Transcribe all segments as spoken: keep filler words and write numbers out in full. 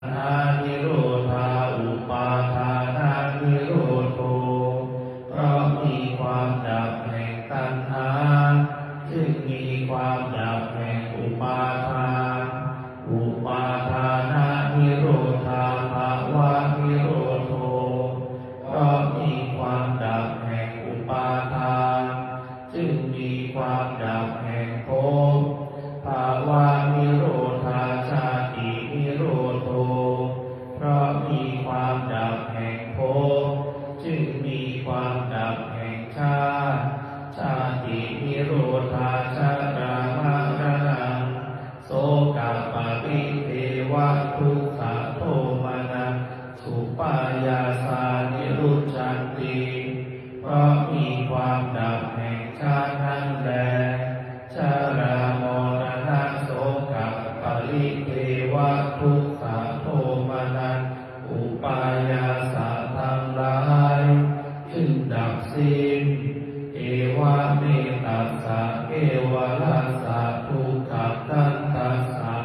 ณานิโรธา อุปาทานนิโรโธ เพราะมีความดับแห่งตัณหา จึงมีความดับแห่งอุปาทาน อุปาทานนิโรธา ภวนิโรโธ เพราะมีความดับแห่งอุปาทาน จึงมีความดับแห่งภพ ภวนิโรธา ชาตินิโรโธ เพราะมีความดับแห่งภพ จึงมีความดับแห่งชาติ ชาตินิโรธา ชรามรณัง โสกปริเทวทุกขโทมนัส สุปายาสานิรุจจันติ เพราะมีความดับแห่งชาตินั้นแล ชรามรณโสกปริเทวทุกขโทมนัส อุปายาสาทั้งหลาย จึงดับสิ้น เอวะเมตัสสะ เกวะลัสสะ ทุกขคันธัสสะ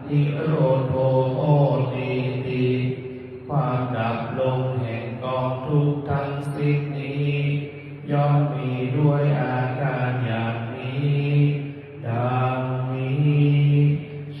นิโรโธ โหติติ ความดับลงแห่งกองทุกข์ทั้งสิ้นนี้ ย่อมมีด้วยอาการอย่างนี้ ดังนี้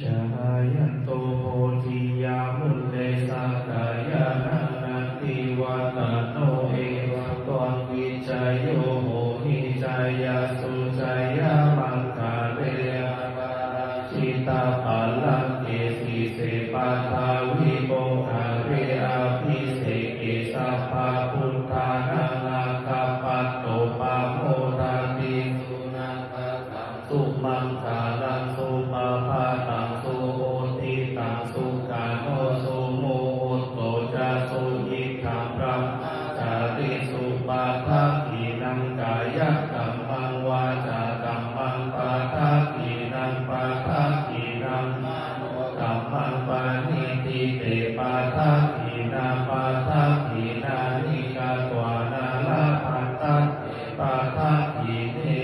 Jayanto bodhiyā mūle sakyānaṃ nandivaḍḍhano, evaṃ tvaṃ vijayo hohi jayassu jayamaṅgale, aparājitapallaṅke sīse paṭhavipokkhare abhiseke sabbabuddhānaṃ aggappatto pamodati. Sunakkhattaṃ sumaṅgalaṃ supabhātaṃ suhuṭṭhitaṃ, sukhaṇo sumuhutto ca suyiṭṭhaṃ brahmacārisu, padakkhiṇaṃ kāyakammaṃ vācākammaṃ padakkhiṇaṃ, padakkhiṇaṃ manokammaṃ paṇidhī te padakkhiṇā, padakkhiṇāni katvāna labhantatthe padakkhiṇe.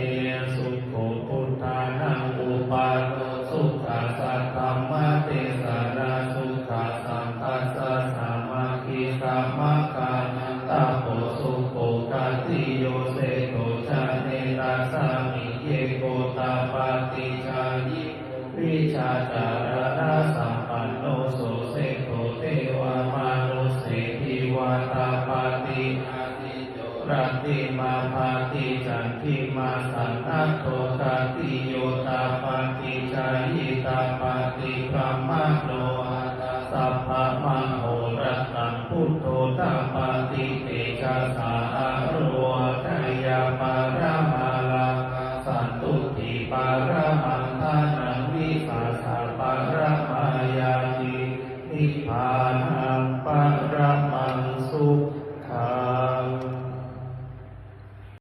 Sukho buddhānaṃ uppādo, sukhā saddhammadesanā, sukhā saṅghassa sāmaggī, samaggānaṃ tapo sukho. Khattiyo seṭṭho janetasmiṃ, ye gotapādi jhāyī vijjācaraṇasampanno, so seṭṭho devamanusseshiva tapati ādicco rattimābhāti candimā sannaddho. Khattiyo tapati jhāyī tapati brāhmaṇo, atha sabbamahorattaṃ buddho tapati tejasā. Ārogyaparamalābhā santuṭṭhiparamaṃ dhanaṃ vissāsaparamā ñāti nibbānaṃ